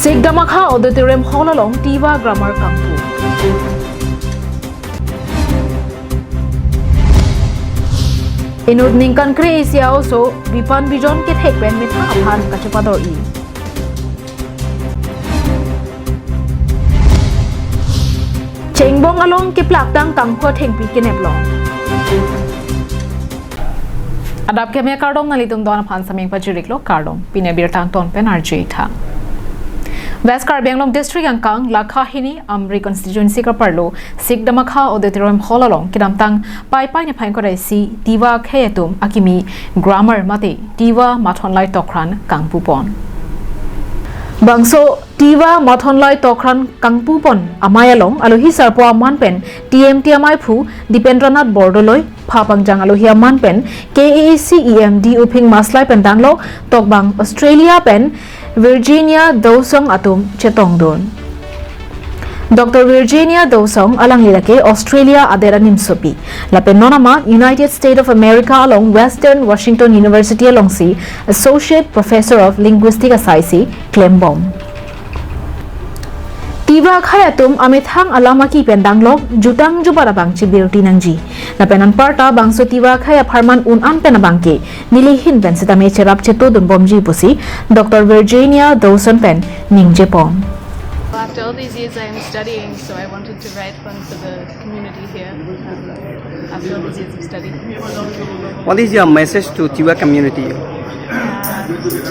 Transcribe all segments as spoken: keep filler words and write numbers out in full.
Sikdamakha Auditorium Hall along Tiwa Grammar kangpu. Inut ningkan kre-isi a-oso bipan bijon kethek pen methang aphan kachepador-i. Chengbong along keplaktang Tangkhua Thengpi keneplong. Adap keme kardom, nanglitum don aphan sameng pajiriklo, kardom. Pini abirta angton pen arju-i tha. West Karbi Anglong District angkang Lakha hini Amri Constituency kaparlo Sikdamakha Auditorium Hall along kedamtang Paipai niphai ingkoi ra isi Tiwa akhei atum akimi grammar mate Tiwa Mathonlai Tokran kangpupon. Bangso Tiwa Mathonlai Tokran kangpupon amei along alohi sarpo aman pen T M T amei aphu Dipendranath Bordoloi, phapangjang alohi aman pen K A A C E M D Uphing Maslai pen danglo, tokbang Australia pen Virginia Dawson atum chetongdun. Doctor Virginia Dawson alangli lake Australia adet animsopi. Lapen non amat United States of America along Western Washington University alongsi Associate Professor of Linguistic asai si klembom. Tiwa akhei atum amethang alam aki pen danglo, jutang jubat abang chibirti nangji. Lapen anparta bangso Tiwa akhei apharman un-an pen abangke nelihin pen sitame cherap chetodunbomji pusi Doctor Virginia Dawson pen ningjepon. After all these years, I am studying, so I wanted to write one for the community here, um, after all these years of study. What is your message to Tiwa community? Uh,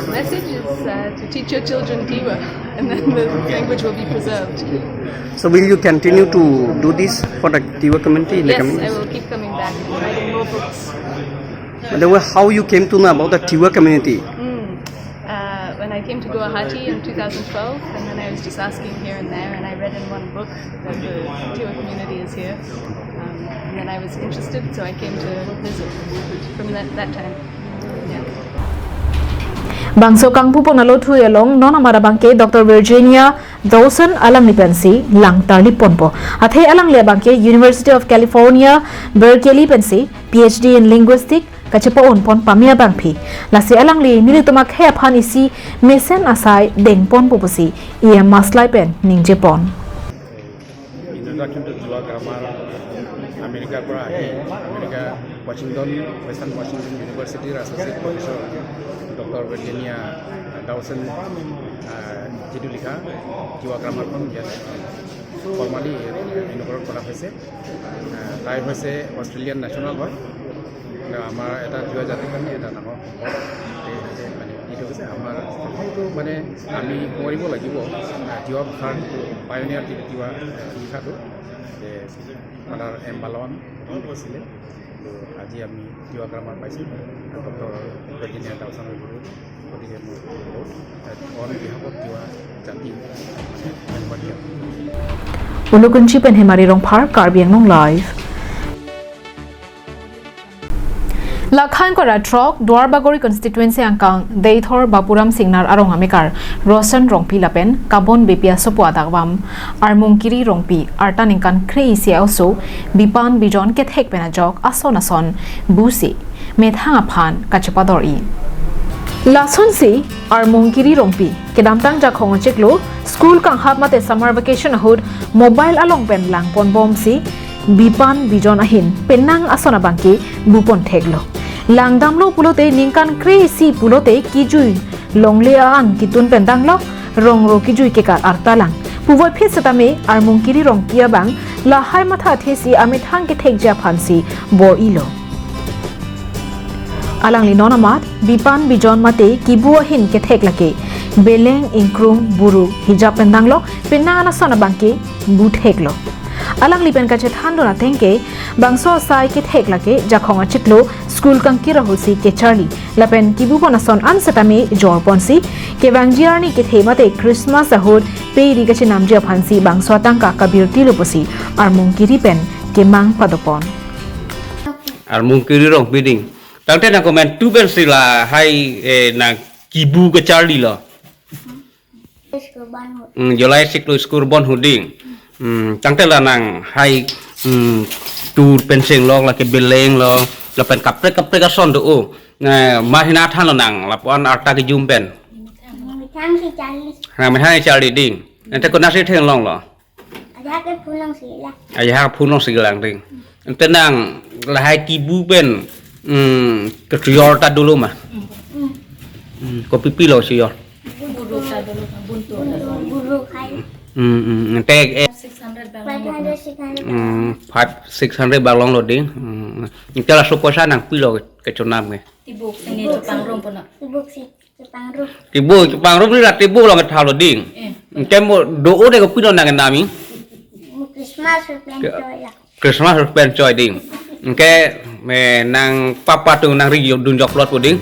message is, uh, to teach your children Tiwa, and then the language will be preserved. So will you continue to do this for the Tiwa community in the Yes, coming I years? Will keep coming back and writing more books. By the way, how you came to know about the Tiwa community? Mm. Uh, when I came to Guwahati in two thousand twelve, and then I was just asking here and there, and I read in one book that the Tiwa community is here. Um, and then I was interested, so I came to visit from that, that time. Yeah. Bangso kangpupon alothui along non amat abangke Doctor Virginia Dawson alangli pensi langtarliponpo. Athe alangli abangke University of California, Berkeley pensi P H D in Linguistic kachepa-unpon pame abangpi. Lasi alangli nelitum akhei aphan isi mesen asai dengponpo pusi E M Maslai pen ningjepon. Introduction to Tiwa Grammar, আমেৰিকাৰ পৰা আহি, America Washington, western Washington ইউনিভাৰ্চিটিৰ associate professor doctor Virginia ডাউচন, আহ, যিটো লিখা তিৱা গ্ৰামাৰখন ইয়াত ফৰ্মালি ইনকৰ্পৰেট কৰা হৈছে। আহ, তাই হৈছে অষ্ট্ৰেলিয়ান নেশ্যনেল হয়। আৰু আমাৰ এটা তিৱা জাতিৰ কাৰণে এটা ডাঙৰ সম্পদ। এই, এই মানে, এইটো হৈছে আমাৰ প্ৰথমটো, মানে, আমি কৰিব লাগিব, আহ, তিৱা ভাষাৰ যিটো পায়নিয়াৰ যিটো তিৱা, আহ, লিখাটো, যে ফাদাৰ এম বালৱান প্ৰথম লিখিছিলে। তো আজি আমি তিৱা গ্ৰামাৰ পাইছোঁ, ডক্টৰ ভাৰ্জিনিয়া ডাউচনৰ গুৰু। গতিকে মোৰ বহুত, আহ, on behalf of তিৱা জাতি, মানে, ধন্যবাদ জ্ঞাপন কৰিছোঁ। Ulukunchi pen Hemari Rongphar, Karbi Anglong Live. Lakha ingkoi ra throk Duarbagori constituency angkang Deithor Bapuram Singnar arong amekar Roshan Rongpi lapen Kabon Beypi asopo adakvam Armung Kiri Rongpi arta ningkan kre-isi a-oso bipan bijon kethek pen ajok ason ason busi methang aphan kachepador-i. Lasonsi Armung Kiri Rongpi kedamtang Jakhong achiklo school kanghap mate summer vacation ahut mobile along pen langponbomsi bipan bijon ahin penang ason abangke bupon theklo. Langdamlo pulote ningkan kre-isi pulote kijui longle a-ang kitun pen danglo, rongro kijui kekat arta lang. Puvoiphit setame Armung Kiri Rongpi abang lahai matha athesi amethang kethekji aphansi bor-ilo. Alangli non amat bipan bijon mate kibu ahin kethek lake beleng, ingkrung, buru, hijap pen danglo, penang ason abangke butheklo. Alangli pen kachethandun atengke bangso asai kethek lake Jakhong achiklo school kangkir ahutsi kecharli lapen kibupon ason an setame jorponsi kevangji arni kethe mate Christmas ahut peri kachinamji aphansi bangso atangka kabirtilo pusi Armung Kiri pen kemang padopon. Armung Kiri Rongpi ding. Tangte nang komantu pensi lahai, eh, nang kibu kecharlilo. Hmm, July siklo school bon ahut ding. Hmm, tangte la nanghai, hmm, tur pen senglok lake beleng lo, lapen kaprek kaprek ason do o. Nang mar hina thanlo nang lapuan arta kejum pen. Thang si charli. Nang methang charli ding. Ante konatsi theklonglo? Ajahak ke phulong si la. Ajahak phulong si lang ding. Ante nang lahai kibu pen, hmm, kechojor ta dolo ma? Hmm. Hmm, kopi pilo chojor? Buruk ta dolo, buntu. Buruk, buruk hai. Hmm, hmm, ante, eh, Six hundred bang. Five hundred, six hundred. Hmm, five, six hundred bang longlo ding. Hmm. Ante laso poisa nang pilo kechonam ke? Tibuk sini chepangrum pona. Tibuk si. Chepangrum. Tibuk, chepangrum ni la tibuk along kethalo ding. Eh. Ante mo do-o de kopilo nang nami? Mo Christmas pen ke-, choi la. Christmas pen choi ding. Anke me nang papa tung nang ri dun jok plot po ding.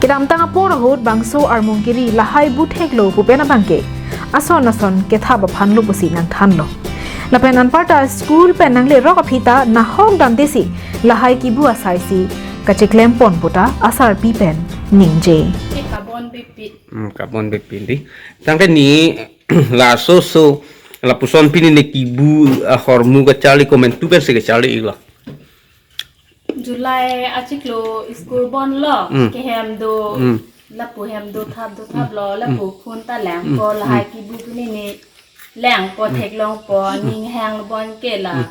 Kedamtang apor ahut bangso armung kiri lahai bu theklo pu pen abangke ason ason kethap aphan lo pusi nangthanlo. Lapen anparta school pen nanglerok aphi ta nahok damdesi lahai kibu asai si kacheklem pon puta asarpi pen ningje. Kabon bipit. Hmm, kabon bipit di. Tangte ni laso so lapuson pini ne kibu ahormu kacharli komantu pensi kacharli iklo? July achiklo school bonlo, hmm, kehem do, hmm, lapu hem do thap do thaplo, hmm, lapu phone ta lang, hmm, po lahai, hmm, kibu pini ne lang po, hmm, theklong po, hmm, ning hang bon ke la. Hmm.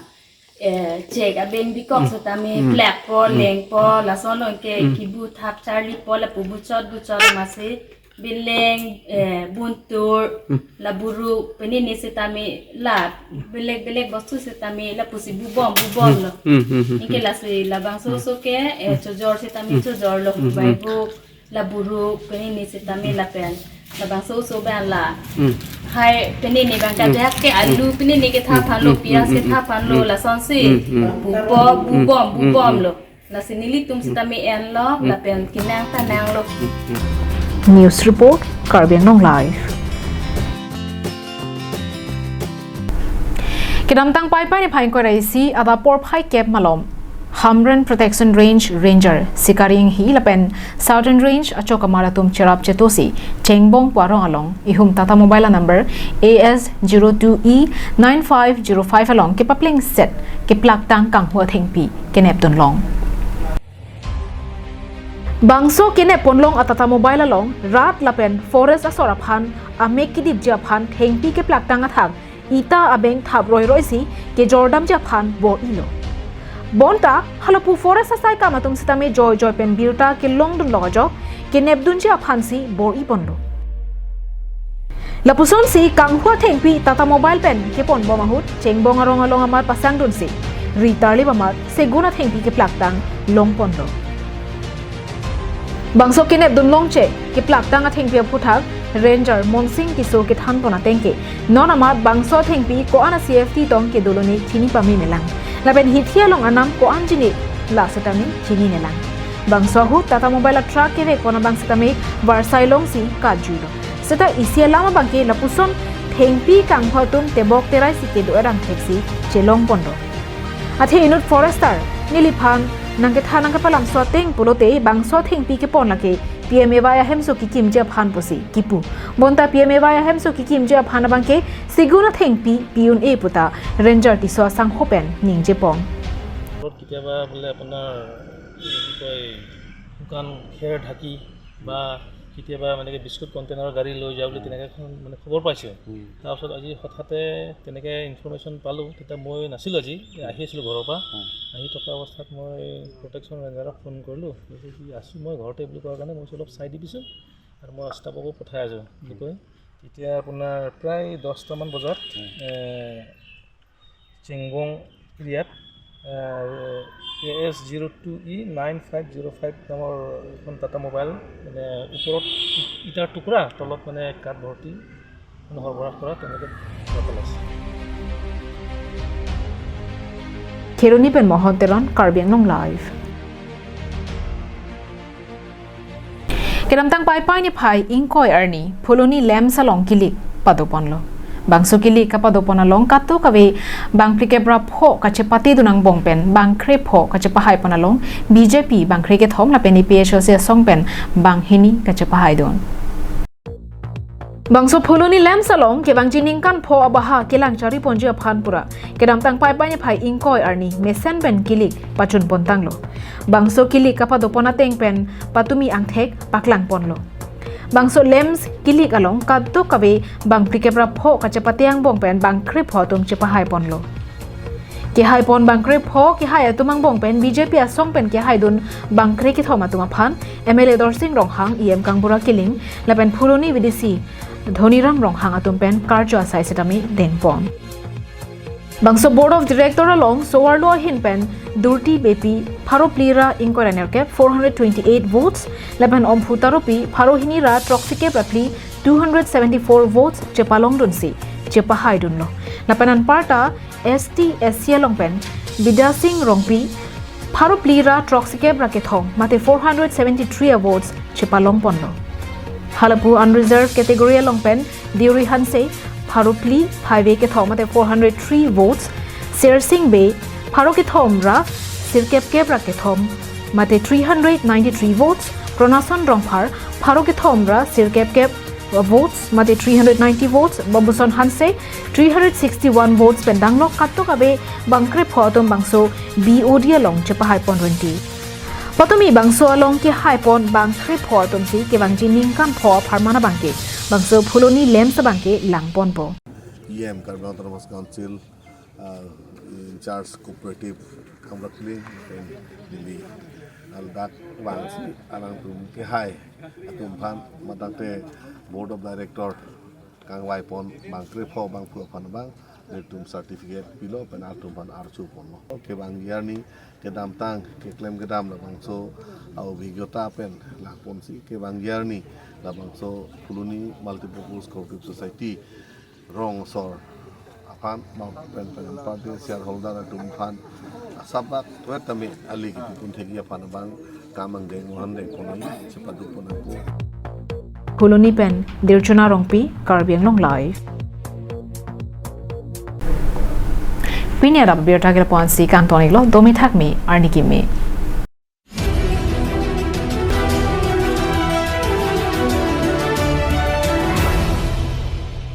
Eh, chek abeng bikok, hmm, setame, hmm, plek po, hmm, leng po, lason along ke, hmm, kibu thap charli po, lapu buchot buchot masi, beleng, eh, buntur, hmm, la buruk, pini ne setame, la belek belek bostu setame, lapusi bubom, bubomlo. Hmm, hmm, hmm, hmm, anke lasi labangso, hmm, so ke, eh, hmm, chojor setame, hmm, chojorlo, hmm, hmm, bai buk, la buruk, pini ne setame lapen. Labangso so bang la. Hmm. Hai, pini ne bang, hmm, kajak ke alu, hmm, pini ne kethap, hmm, aphan lo, hmm, pias, hmm, kethap, hmm, aphan lo, hmm, lasonsi. Hmm, hmm. Bupo, bubom, hmm, bubomlo. Hmm. Lasi nelitum setame enlo, hmm, lapen kenang ta nanglo. Hmm, hmm. News report, Karbi Anglong Live. Kedamtang Paipai niphai ingkoi ra isi adap porphai kep malom Hamren Protection Range Ranger Sikari Enghi lapen Southern Range achokamar atum cherap chetosi Chengbong pu arong along ihum Tata Mobile number A S zero two E nine five zero five along kepaplengset keplaktang kanghu athengpi kenepdunlong. Bangso kenep ponlong a-Tata Mobile along rat lapen forest asor aphan amek kedipji aphan thengpi keplaktang athak ita abeng thap roiroisi kejordamji aphan bor-ilo. Bonta halapu forest asai kam atum setame joijoi pen birta kelongdunlong ajok kenepdunji aphansi bor-i ponlo. Lapusonsi kanghu athengpi Tata Mobile pen keponbom ahut Chengbong arong along amat pasangdunsi ri tarlip amat segun athengpi keplaktang longponlo. Bangso kenepdunlong che keplaktang athengpi aphuthak Ranger Monsing Tisso kethanpon ateng ke non amat bangso athengpi ko-an a-safety tong kedolo ne chini pame melang. Lapen hithi along anam ko-anji ne la setame chini nelang. Bangso ahut Tata Mobile a-truck kevekpon abang setame varsai longsi kajuilo. Seta isi alam abangke lapuson thengpi kanghu atum tebok teraisi kedo-et angthek si chelongponlo. Athe inut forester neliphan nangkethan nangkepalamso ateng pulote bangso thengpi kepon lake P M A Y ahemso kekimji aphan pusi kipu. Bonta P M A Y ahemso kekimji aphan abangke segun athengpi pi un-e puta Ranger Tisso asangho pen ningjepon. ঘৰত কেতিয়াবা বোলে আপোনাৰ, কি কয়, শুকান খেৰ ঢাকি বা কেতিয়াবা মানে কি বিস্কুট কণ্টেইনাৰৰ গাড়ী লৈ যোৱা বুলি তেনেকে এখন মানে খবৰ পাইছোঁ। উম। তাৰপিছত আজি হঠাতে তেনেকে ইনফৰমেশ্যন পালোঁ। তেতিয়া মই নাছিলোঁ আজি, আহি আছিলোঁ ঘৰৰ পৰা। উম। আহি থকা অৱস্থাত মই প্ৰটেকশ্যন ৰেঞ্জাৰক ফোন কৰিলোঁ, কৈছে কি, "আছোঁ মই ঘৰতে" বুলি কোৱাৰ কাৰণে মই কৈছোঁ, "অলপ চাই দিবিচোন।" আৰু মই ষ্টাফকো পঠাই আছোঁ বুলি কৈ। তেতিয়া আপোনাৰ প্ৰায় দহটামান বজাত, উম। এ, চেংগং এৰিয়াত, আহ, A S zero' two E nine five zero' five নামৰ এখন টাটা মোবাইল, মানে, ওপৰত ই-, ইটাৰ টুকুৰা, তলত, মানে, কাঠ ভৰ্তি, মানে, সৰবৰাহ কৰা তেনেকে দেখা পাইছে। Kheroni pen Mohon Teron, Karbi Anglong Live. Kedamtang Paipai niphai ingkoi arni Phuloni LAMPS along kilik padoponlo. Bangso kilik kapadopon along kato kave bang phlikep ra pho kachepatedun angbong pen bang kre pho kachepahaipon along B J P bang kre kethom lapen A P H L C asong pen bang hini kachepahaidun. Bangso Phuloni LAMPS along kevangji ningkan pho abaha kelang chariponji aphan pura kedamtang Paipai niphai ingkoi arni mesen pen kilik pachunpontanglo. Bangso kilik kapadopon ateng pen patumi angthek paklangponlo. Bangso lamps kilik along kadokave bang phlikep ra pho kachepate angbong pen bang krepho atum chepahai ponlo. Kehai pon bang krepho kehai atum angbong pen B J P asong pen kehai dun bang kre kethom atum aphan M L A Dorsing Ronghang, E M Kangbura Killing lapen Phuloni V D C Dhoniram Ronghang atum pen karcho asai setame dengpon. Bangso Board of Director along sovarlo ahin pen Durti Beypi pharo phli ra ingkoi ra nerkep, four hundred twenty-eight votes, lapen Omphu Taropi pharo hini ra throksikep ra phli, two hundred seventy-four votes chepalong dunsi chepahai dunlo. Lapen anparta S T S C along pen Bidya Sing Rongpi pharo phli ra throksikep ra kethom mate four hundred seventy-three votes chepalong ponlo. Halapu unreserved category along pen Deuri Hanse pharo phli phaive kethom mate four hundred three votes, Sersing Bey pharo kethom ra sirkep kep ra kethom mate three hundred ninety-three votes, Pronason Rongphar pharo kethom ra sirkep kep votes mate three hundred ninety votes, Babuson Hanse three hundred sixty-one votes pen danglok kadokave bang krepho atum bangso B O D along chepahai pon renti. Patumi bangso along kehai pon bang krepho atum si kevangji ningkan pho apharman abangke bangso Phuloni lamps abangke lang ponpo. E M Karbi Anglong Autonomous Council, uh, in charge cooperative Kamrapli and Delhi. Aldak bangsi alangtum kehai atum aphan matangte Board of Director kangvai pon bang krepho bang phu aphan bang nelitum certificate pilo pen atum aphan archu ponlo. Kevangji arni kedamtang keklem kedam labangso a-obhigyota pen lang ponsi kevangji arni labangso Phuloni Multipurpose Cooperative Society rong asor aphan, non pen pen party shareholder atum aphan asabak tuet tame ali kipipun thegi aphan abang kam angdeng ohan deng ponai chepaduk pon ako. Phuloni pen Dirchona Rongpi, Karbi Anglong Live. Pini adap birta kelapuan si kanton iklo, domi thakmi, arni kimi.